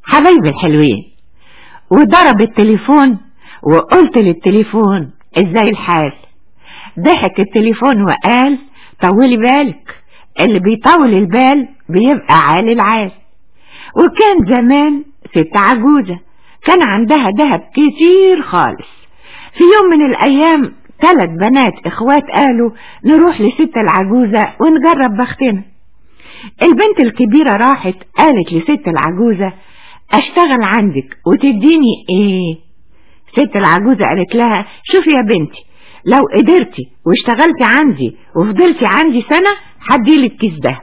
حبايبي الحلوين، وضرب التليفون وقلت للتليفون ازاي الحال؟ ضحك التليفون وقال طولي بالك، اللي بيطول البال بيبقى عال العال. وكان زمان ست عجوزة كان عندها دهب كتير خالص. في يوم من الأيام 3 بنات إخوات قالوا نروح لست العجوزة ونجرب بختنا. البنت الكبيرة راحت قالت لست العجوزة أشتغل عندك وتديني إيه؟ ست العجوزة قالت لها شوفي يا بنتي، لو قدرتي واشتغلتي عندي وفضلتي عندي سنة هديلك كيس دهب.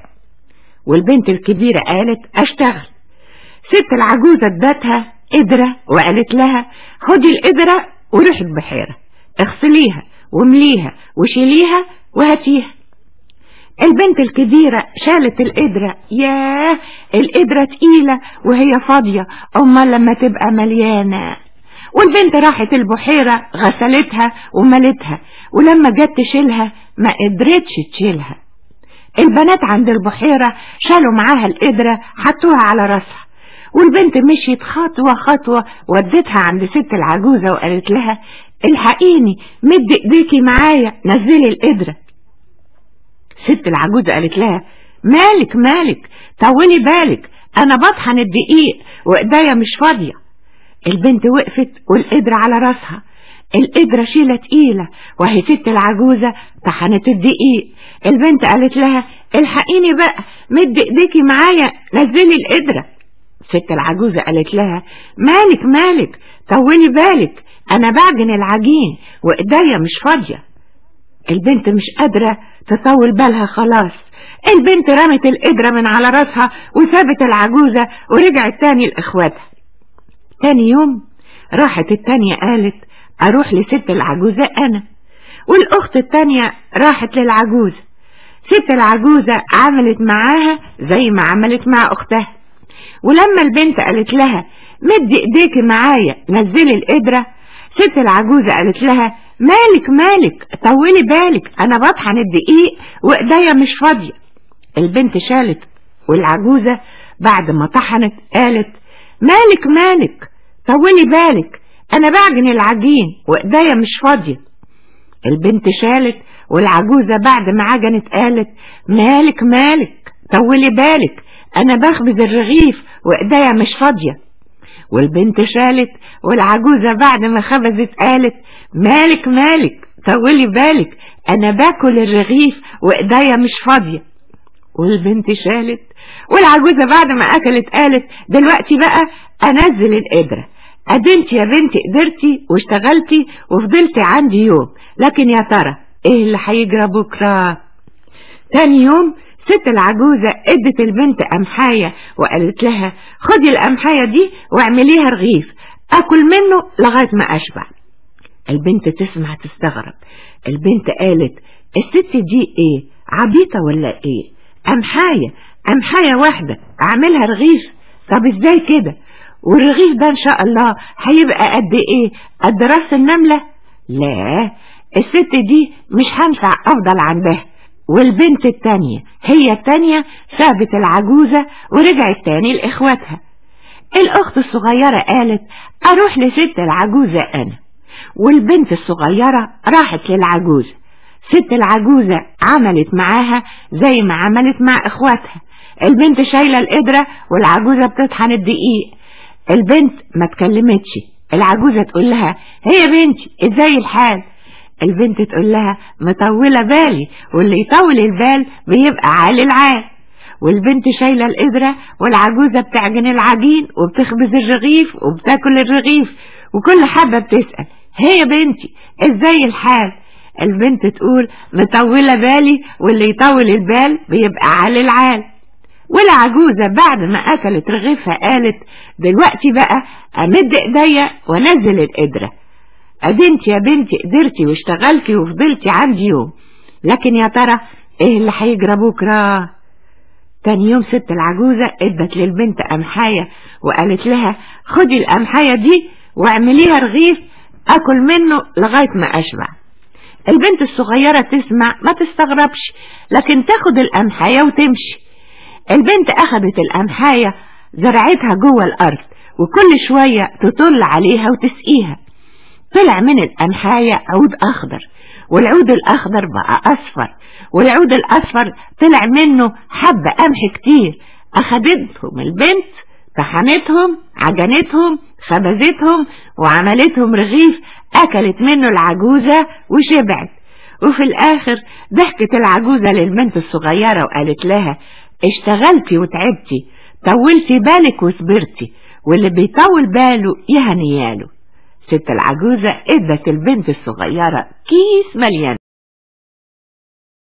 والبنت الكبيرة قالت أشتغل. ست العجوزة ادتها قدرة وقالت لها خدي القدرة وروحي البحيرة اغسليها ومليها وشيليها وهاتيها. البنت الكبيرة شالت القدرة، ياه القدرة تقيلة وهي فاضية، امال لما تبقى مليانة. والبنت راحت البحيرة غسلتها وملتها، ولما جت تشيلها ما قدرتش تشيلها. البنات عند البحيرة شالوا معاها القدرة حطوها على راسها، والبنت مشيت خطوة خطوة ودتها عند ست العجوزة وقالت لها الحقيني، مد ايديكي معايا نزلي القدرة. ست العجوزة قالت لها مالك مالك، طولي بالك، انا بطحن الدقيق وايديا مش فاضية. البنت وقفت والقدرة على راسها، القدرة شيلة تقيلة وهي ست العجوزة طحنت الدقيق. البنت قالت لها الحقيني بقى، مد ايديكي معايا نزلي القدرة. ست العجوزة قالت لها مالك مالك، طولي بالك، انا بعجن العجين وايديا مش فاضية. البنت مش قادرة تطول بالها خلاص. البنت رمت القدرة من على راسها وسابت العجوزة ورجعت تاني لاخواتها. تاني يوم راحت التانية قالت اروح لست العجوزة انا، والاخت التانية راحت للعجوزة. ست العجوزة عملت معاها زي ما عملت مع اختها، ولما البنت قالت لها مد ايديكي معايا نزلي القدرة، ست العجوزة قالت لها مالك مالك، طولي بالك، انا بطحن الدقيق وايديا مش فاضية. البنت شالت، والعجوزة بعد ما طحنت قالت مالك مالك، طولي بالك، انا بعجن العجين وايديا مش فاضية. البنت شالت، والعجوزة بعد ما عجنت قالت مالك مالك، طولي بالك، انا بخبز الرغيف وايديا مش فاضية. والبنت شالت، والعجوزة بعد ما خبزت قالت مالك مالك، طولي بالك، انا باكل الرغيف وايديا مش فاضية. والبنت شالت، والعجوزة بعد ما اكلت قالت دلوقتي بقى انزل القدرة. ادنت يا بنتي قدرتي واشتغلتي وفضلتي عندي يوم، لكن يا ترى ايه اللي هيجرى بكرة؟ تاني يوم ست العجوزة ادت البنت قمحاية وقالت لها خدي القمحاية دي واعمليها رغيف اكل منه لغاية ما اشبع. البنت تسمع تستغرب. البنت قالت الست دي ايه، عبيطة ولا ايه؟ قمحاية، قمحاية واحدة اعملها رغيف؟ طب ازاي كده؟ والرغيف ده ان شاء الله هيبقى قد ايه؟ قد راس النملة؟ لا، الست دي مش هنفع افضل عندها. والبنت التانية هي التانية سابت العجوزة ورجعت تاني لإخواتها. الأخت الصغيرة قالت أروح لست العجوزة أنا، والبنت الصغيرة راحت للعجوزة. ست العجوزة عملت معاها زي ما عملت مع إخواتها. البنت شايلة القدرة والعجوزة بتطحن الدقيق. البنت ما تكلمتش، العجوزة تقول لها هي بنتي ازاي الحال؟ البنت تقول لها مطولة بالي، واللي يطول البال بيبقى عالي العال. والبنت شايلة القدرة والعجوزة بتعجن العجين وبتخبز الرغيف وبتاكل الرغيف، وكل حبة بتسأل هي بنتي ازاي الحال؟ البنت تقول مطولة بالي، واللي يطول البال بيبقى عالي العال. والعجوزة بعد ما أكلت رغيفها قالت دلوقتي بقى أمد إيديا وأنزل القدرة. أدنت يا بنتي قدرتي واشتغلتي وفضلتي عندي يوم، لكن يا ترى ايه اللي هيجرى بكرة؟ تاني يوم ست العجوزة ادت للبنت قمحاية وقالت لها خدي القمحاية دي واعمليها رغيف اكل منه لغاية ما اشبع. البنت الصغيرة تسمع ما تستغربش، لكن تاخد القمحاية وتمشي. البنت اخدت القمحاية زرعتها جوه الارض، وكل شوية تطل عليها وتسقيها. طلع من القمحاية عود أخضر، والعود الأخضر بقى أصفر، والعود الأصفر طلع منه حب قمح كتير. أخدتهم البنت، طحنتهم، عجنتهم، خبزتهم، وعملتهم رغيف، أكلت منه العجوزة وشبعت. وفي الآخر ضحكت العجوزة للبنت الصغيرة وقالت لها: اشتغلتي وتعبتي، طولتي بالك وصبرتي، واللي بيطول باله يهنياله. ست العجوزة ادت البنت الصغيرة كيس مليان